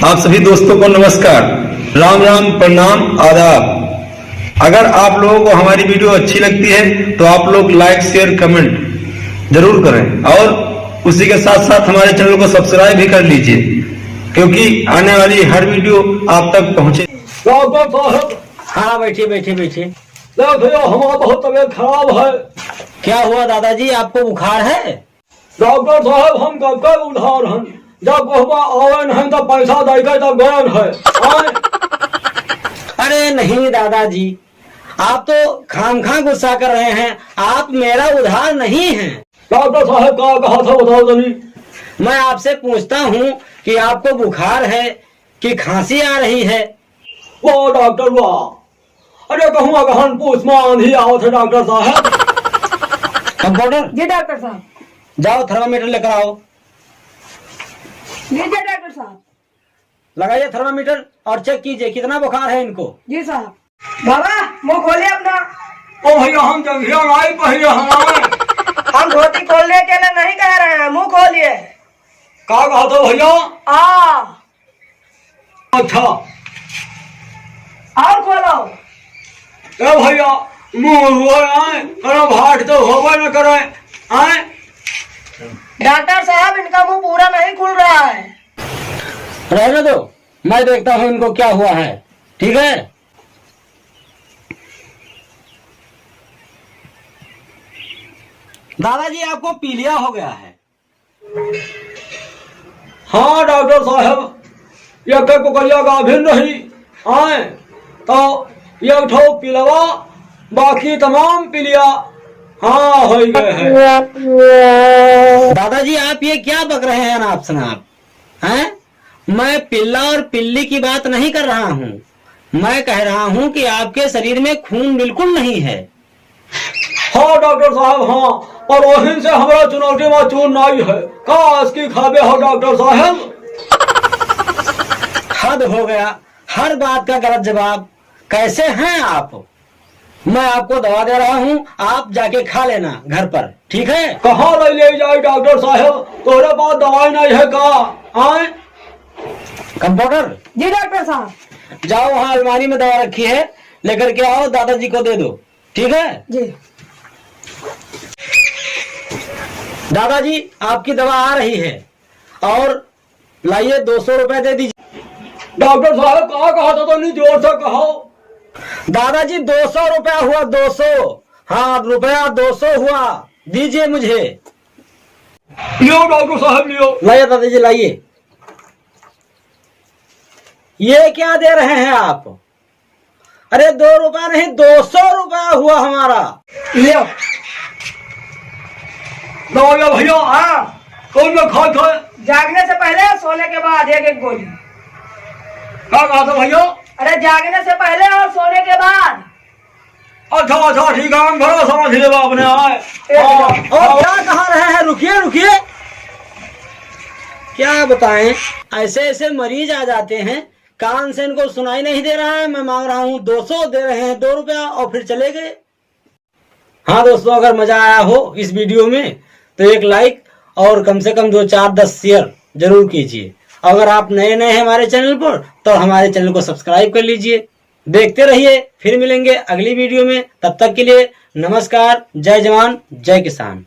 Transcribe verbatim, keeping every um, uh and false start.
आप सभी दोस्तों को नमस्कार, राम राम, प्रणाम, आदाब। अगर आप लोगों को हमारी वीडियो अच्छी लगती है तो आप लोग लाइक, शेयर, कमेंट जरूर करें और उसी के साथ साथ हमारे चैनल को सब्सक्राइब भी कर लीजिए, क्योंकि आने वाली हर वीडियो आप तक पहुंचे। डॉक्टर साहब। हाँ, बैठिए, बैठिए, बैठिए। देख भैया, हमारा बहुत तबीयत खराब है। क्या हुआ दादाजी, आपको बुखार है? डॉक्टर साहब, हम कब के उधार हन, जब कहबा आवे नहीं तो पैसा दे के तब गयन है। आए? अरे नहीं दादाजी, आप तो खामखा गुस्सा कर रहे हैं, आप मेरा उधार नहीं हैं। डॉक्टर साहब, का कहा था, बताओ जनी। मैं आपसे पूछता हूँ कि आपको बुखार है कि खांसी आ रही है? वाह डॉक्टर वाह, अरे कहूँ अगहन पूस में आंधी आवत है डॉक्टर साहब। कंपाउंडर। जी डॉक्टर साहब। जाओ थर्मामीटर लेकर आओ। जी जी डॉक्टर साहब। लगाइए थर्मामीटर और चेक कीजिए कितना बुखार है इनको। जी साहब। बाबा, मुंह खोलिए अपना। ओ भैया, हम जंघिया नाई पहिरे हमारे। हम धोती खोलने के लिए नहीं कह रहे हैं, मुंह खोलिए। का कहत हो भैया? आ। अच्छा। और खोलो। ए भैया, मुंह हुआ आए, करो भाट तो होबे न करे, आए। डॉक्टर साहब, इनका मुंह पूरा नहीं खुल रहा है। रहने दो, मैं देखता हूँ इनको क्या हुआ है, ठीक है? दादाजी, आपको पीलिया हो गया है। हाँ डॉक्टर साहब, एक कोकरिया गाभिन रही, आए तो एक ठो पिलवा, बाकी तमाम पिलिया हाँ हो गए हैं। दादाजी, आप ये क्या बक रहे हैं अनाप शनाप, हैं? मैं पिल्ला और पिल्ली की बात नहीं कर रहा हूँ, मैं कह रहा हूँ कि आपके शरीर में खून बिल्कुल नहीं है। हाँ डॉक्टर साहब, हाँ, और वहीं से हमारा चुनौती में चून नाई है। का आज की खाबे हो डॉक्टर साहब? हद हो गया, हर बात का गलत जवाब। कैसे हैं आप? मैं आपको दवा दे रहा हूँ, आप जाके खा लेना घर पर, ठीक है? कहाँ ले, ले जाए डॉक्टर साहब, तोरे पास दवाई नहीं है का? आए? कंपाउंडर। जी डॉक्टर साहब। जाओ, वहाँ अलमारी में दवा रखी है, लेकर के आओ, दादाजी को दे दो, ठीक है? जी। दादाजी, आपकी दवा आ रही है और लाइए, दो सौ रुपए दे दीजिए। डॉक्टर साहब, कहाँ कहा था, तो नहीं जोर से कहो। दादाजी, दो सौ रुपया हुआ, दो सौ। हाँ, रुपया दो सौ हुआ, दीजिए मुझे। लियो डॉक्टर साहब, लियो। लाइए दादाजी, लाइए। ये क्या दे रहे हैं आप? अरे, दो रुपया नहीं, दो सौ रुपया हुआ हमारा। लियो। लो, लो भैया, हाँ। कौन में खात है? जागने से पहले और सोने के बाद एक एक गोली। का कहा था भैया? अरे, जागने से पहले और सोने के बाद। अच्छा, अच्छा, ठीक है, हम भरा समझ लेबा अपने आए। ए, हाँ। और क्या कहा रहे हैं? रुकिए, रुकिए। क्या बताएं, ऐसे ऐसे मरीज आ जाते हैं, कान से इनको सुनाई नहीं दे रहा है। मैं मांग रहा हूँ दो सौ, दे रहे हैं दो रुपया और फिर चले गए। हाँ दोस्तों, अगर मजा आया हो इस वीडियो में तो एक लाइक और कम से कम दो, चार, दस शेयर जरूर कीजिए। अगर आप नए नए हैं हमारे चैनल पर तो हमारे चैनल को सब्सक्राइब कर लीजिए। देखते रहिए, फिर मिलेंगे अगली वीडियो में। तब तक के लिए नमस्कार, जय जवान, जय किसान।